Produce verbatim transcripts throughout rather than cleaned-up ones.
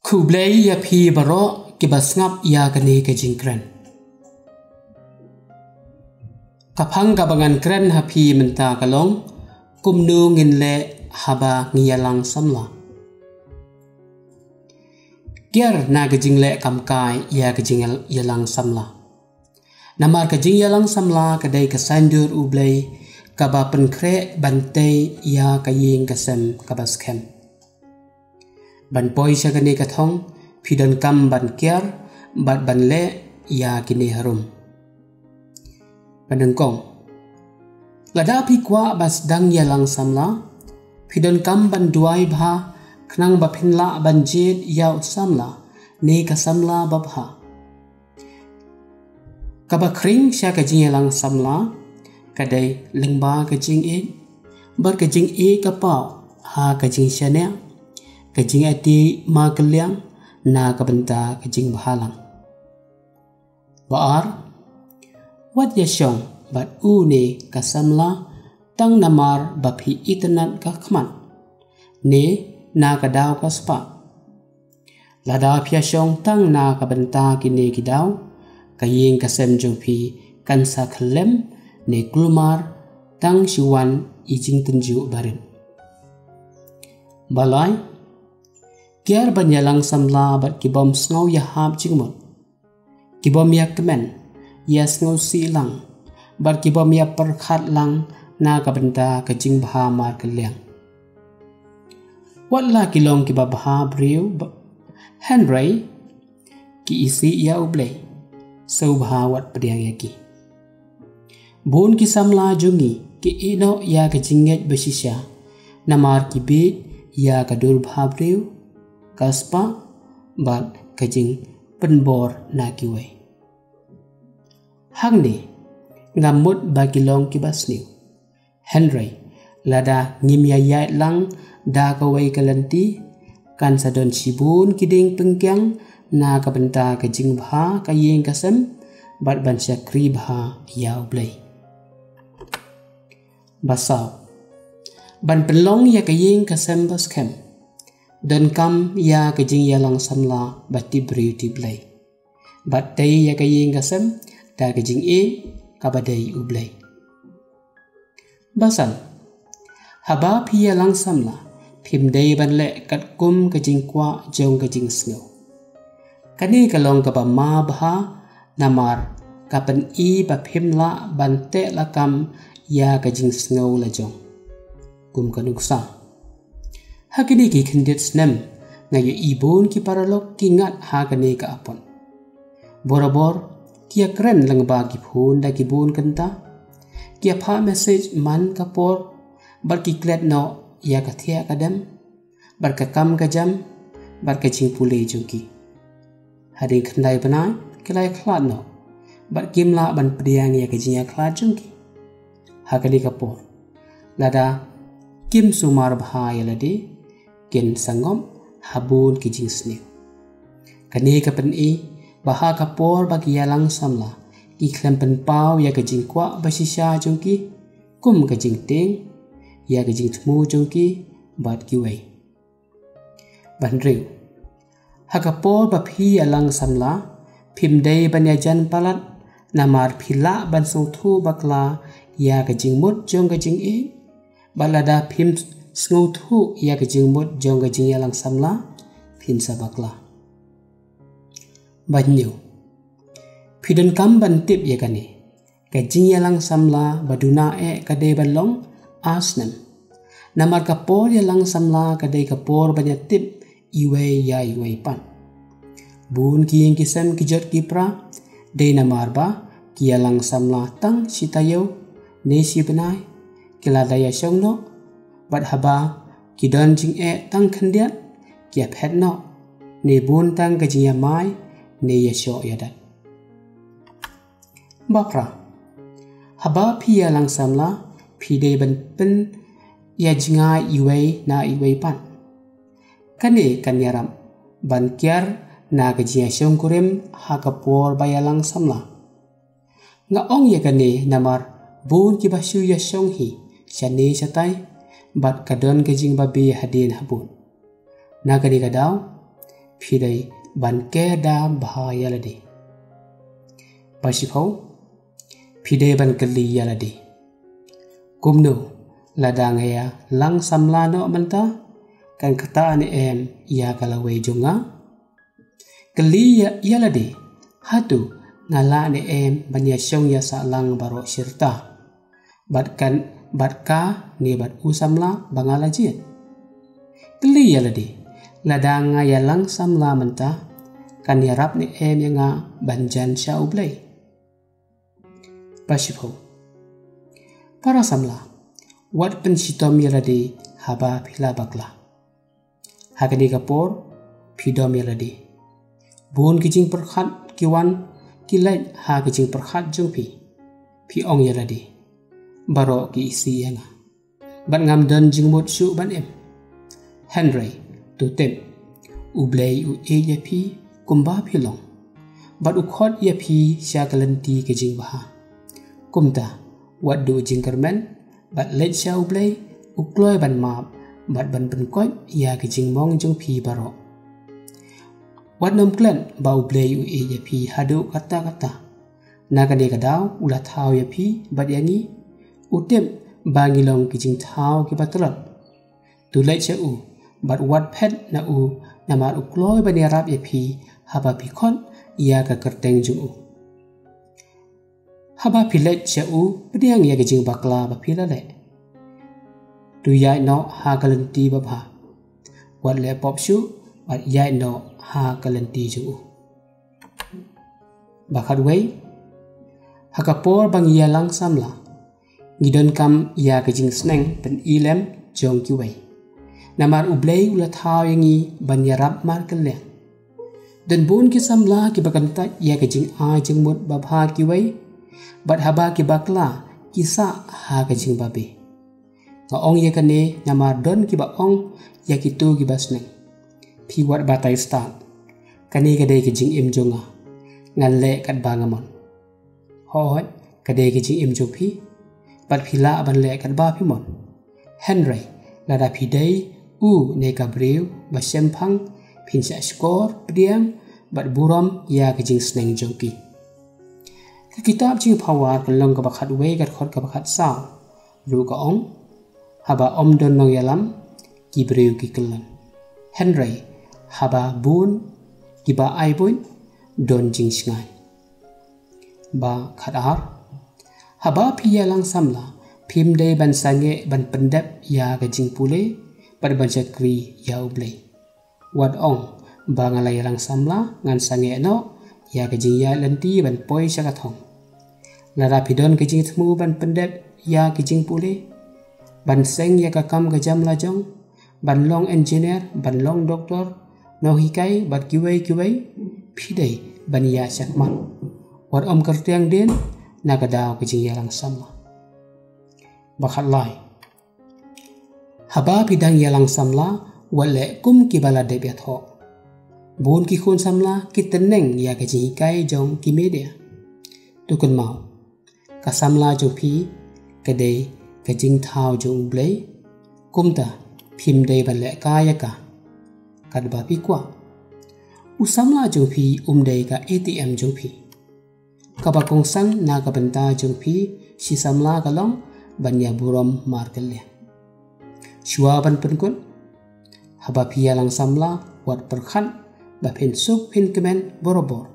Khublei ïa phi baroh kiba sngap ïa kane ka jingkren. Ka phang kaba ngan kren ha phi mynta ka long, kumno ngin leh haba ngi ïalang samla. Kiar na ka jingleh kam kai ïa ka jingïalang samla. Namar ka jingïalang samla ka dei ka saiñdur U Blei kaba pynkhreh ban tei ïa ka ïing ka sem kaba skhem. Ban poi sha kane ka thong, phi donkam ban kiar bad ban leh ïa kine harum. Ba nyngkong, lada phi kwah ban sdang ïalang samla, phi donkam ban duwai bha khnang ba phin lah ban jied ïa u samla ne ka samla babha. Kaba khring sha ka jingïalang samla ka dei lyngba ka jingïeit bad ka jingïeit ka paw ha ka jingshaniah, ka jingïeit markylliang na ka bynta ka jingbhalang. Ba ar, wat ïashong bad u ne ka samla tang namar ba phi itynnad ka khmat ne na ka daw ka spah. Lada phi ïashong tang na ka bynta kine ki daw, ka ïing ka sem jong phi kan sa khyllem ne kulmar tang shu wan i jingtynjuh barit. Ba lai, kiar ban ïalang samla bad ki bym sngew ïahap jingmut, ki bym ïakmen, ïasngewsih lang bad ki bym ïapyrkhat lang na ka bynta ka jingbha markylliang. Wat la ki long kiba bha briew, hynrei ki isih ïa U Blei, sngewbha wat pdiang ïa ki. Bun ki samla jong ngi ki ïehnoh ïa ka jingngeit bashisha namar ki bieit ïa ka dur bhabriew, ka spah bad ka jingpynbor na kiwei. Hangne ngam mut ba ki long kiba sniew. Hynrei lada ngim ïaid lang da kawei ka lynti, kan sa don shibun ki dieng pyngkiang na ka bynta ka jingbha ka ïing ka sem bad ban shakri bha ïa U Blei. Ba saw, ban pynlong ïa ka ïing ka sem ba skhem, donkam ïa ka jingïalang samla ba tip briew tip Blei. Bad tei ïa ka ïing ka sem da ka jingïeit kaba dei U Blei. Ba san, haba phi ïalang samla, phim dei ban leh katkum ka jingkwah jong ka jingsngew. Kane ka long kaba ma bha namar ka pyni ba phim lah ban teh lakam ïa ka jingsngew lajong. Kum ka nuksa, ha kine ki khyndiat snem nga ïohi bun ki paralok ki ngat ha kane ka apot. Borabor ki ïakren lyngba ki phone da ki bun kynta, ki ïaphah message man ka por bad ki klet noh ïa ka thiah ka dem bad ka kam ka jam bad ka jingpule jong ki. Hadien khyndai bnai ki la ïakhlad noh bad kim lah ban pdiang ïa ka jingïakhlad jong ki. Ha kane ka por, lada kim sumar bha ïa lade, kin sa ngop ha bun ki jingsniew. Kane ka pyni ba ha ka por ba ki ïalang samla, ki khlem pynpaw ïa ka jingkwah bashisha jong ki, kum ka jingtieng ïa ka jingthmu jong ki bad kiwei. Ba hynriew, ha ka por ba phi ïalang samla, phim dei ban ïajan palat namar phi lah ban sngewthuh bakla ïa ka jingmut jong ka jingïeit. Bad lada phim sngewthuh ïa ka jingmut jong ka jingïalang samla, phin sa bakla. Ba hynñiew, phi donkam ban tip ïa kane, ka jingïalang samla ba duna eh ka dei ban long ar snem. Namar ka por ïalang samla ka dei ka por ban ïatip iwei ïa iwei pat. Bun ki ïing ki sem ki jot ki pra, dei namar ba ki ïalang samla tang shi taïew ne shi bnai, ki la da ïashong noh, bad haba ki don jingeh tang khyndiat, ki ïaphet noh, ne bun tang ka jingïamai ne ïashoh ïadat. Ba phra, haba phi ïalang samla, phi dei ban pynïajngai iwei na iwei pat. Kane kan ïarap ban kiar na ka jingïashongkurim ha ka por ba ïalang samla. Nga ong ïa kane namar bun kiba shu ïashong hi shane shatai, bad ka don ka jingbabe hadien habud. Na kane ka daw, phi dei ban ker dam bha ïa lade. Ba shiphew, phi dei ban kylli ïa lade, kumno lada nga ïalang samla noh mynta, kan ktah ne em ïa ka lawei jong nga? Kylli ïa, ïa lade, hato nga lah ne em ban ïashong ïasahlang baroh shirta bad kan, bad ka ne bad u samla ba nga la jied? Kylli ïa lade, lada nga ïalang samla mynta, kan ïarap ne em ïa nga ban jan sha U Blei? Ba shiphew, para samla, wat pynshitom ïa lade haba phi la bakla. Ha kane ka por phi dom ïa lade. Bun ki jingpyrkhat ki wan, ki leit ha ki jingpyrkhat jong phi. Phi ong ïa lade, baroh ki isih ïa nga bad ngam don jingmut shuh ban im. Hynrei to tip, U Blei u ïeit ïa phi kumba phi long bad u khot ïa phi sha ka lynti ka jingbha. Kumta, wat duh jingkyrmen bad leit sha U Blei, u kloi ban map bad ban pynkoit ïa ka jingmong jong phi baroh. Wat nym klet ba U Blei u ïeit ïa phi haduh katta katta. Na kane ka daw u la thaw ïa phi bad ïa ngi. U tip ba ngi long ki jingthaw kiba tlot. To leit sha u bad wat phet na u, namar u kloi ban ïarap ïa phi haba phi khot ïa ka kyrteng jong u. Haba phi leit sha u, pdiang ïa ka jingbakla ba phi la leh. To ïaid noh ha ka lynti babha. Wat leh pop shuh, wat ïaid noh ha ka lynti jong u. Ba khatwei, ha ka por ba ngi ïalang samla, ngi donkam ïa ka jingsneng pyni lem jong kiwei. Namar U Blei u la thaw ïa ngi ban ïarap markylliang. Don bun ki samla kiba kyntait ïa ka jingai jingmut babha kiwei, bad haba ki bakla ki sah ha ka jingbabe. Nga ong ïa kane namar don kiba ong ïa kito kiba sneng, phi wat batai stad. Kane ka dei ka jingim jong nga, ngan leh katba nga mon. Hooid, ka dei ka jingim jong phi bad phi lah ban leh katba phi mon. Hynrei lada phi dei u ne ka briew ba shemphang, phin shah shkor, pdiang bad burom ïa ka jingsneng jong ki. Ka kitab Jingphawar ka lynnong kaba khatwei, ka dkhot kaba khatsaw ruh ka ong, haba ym don nongïalam, ki briew ki kyllon. Hynrei haba bun kiba ai buit, don jingshngaiñ. Ba khatar, haba phi ïalang samla, phim dei ban sangeh ban pyndep ïa ka jingpule bad ban shakri ïa U Blei. Wat ong ba nga la ïalang samla, ngan sangeh noh ïa ka jingïaid lynti ban poi sha ka thong. Lada phi don ka jingthmu ban pyndep ïa ka jingpule, ban seng ïa ka kam ka jam la jong, ban long engineer, ban long doktor, nonghikai bad kiwei kiwei, phi dei ban ïaid shakhmat. Wat ym kyrtiang dien na ka daw ka jingïalang samla. Ba khatlai, haba phi dang ïalang samla, wat leh kum kiba la dep ïathoh. Bun ki khun samla ki tneng ïa ka jinghikai jong ki media. To kynmaw, ka samla jong phi ka dei ka jingthaw jong U Blei. Kumta phim dei ban leh kai ïa ka katba phi kwah. U samla jong phi um dei ka A T M jong phi. Kaba kongsan na ka bynta jong phi shi samla ka long ban ïaburom markylliang. Shuwa ban pynkut, haba phi ïalang samla, wat pyrkhat ba phin suk phin kmen borabor.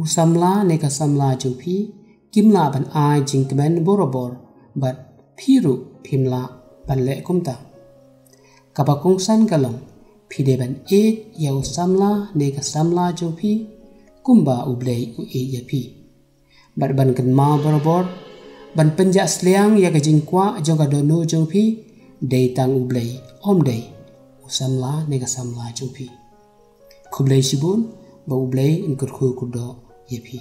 U samla ne ka samla jong phi kim lah ban ai jingkmen borabor, bad phi ruh phim lah ban leh kumta. Kaba kongsan ka long, phi dei ban ïeit ïa u samla ne ka samla jong phi kumba U Blei u ïeit ïa phi. Bad ban kynmaw borabor, ban pynjah sliang ïa ka jingkwah jong ka dohnud jong phi, dei tang U Blei, ym dei u samla ne ka samla jong phi. Khublei shibun, ba U Blei un kyrkhu kyrdoh ïa phi.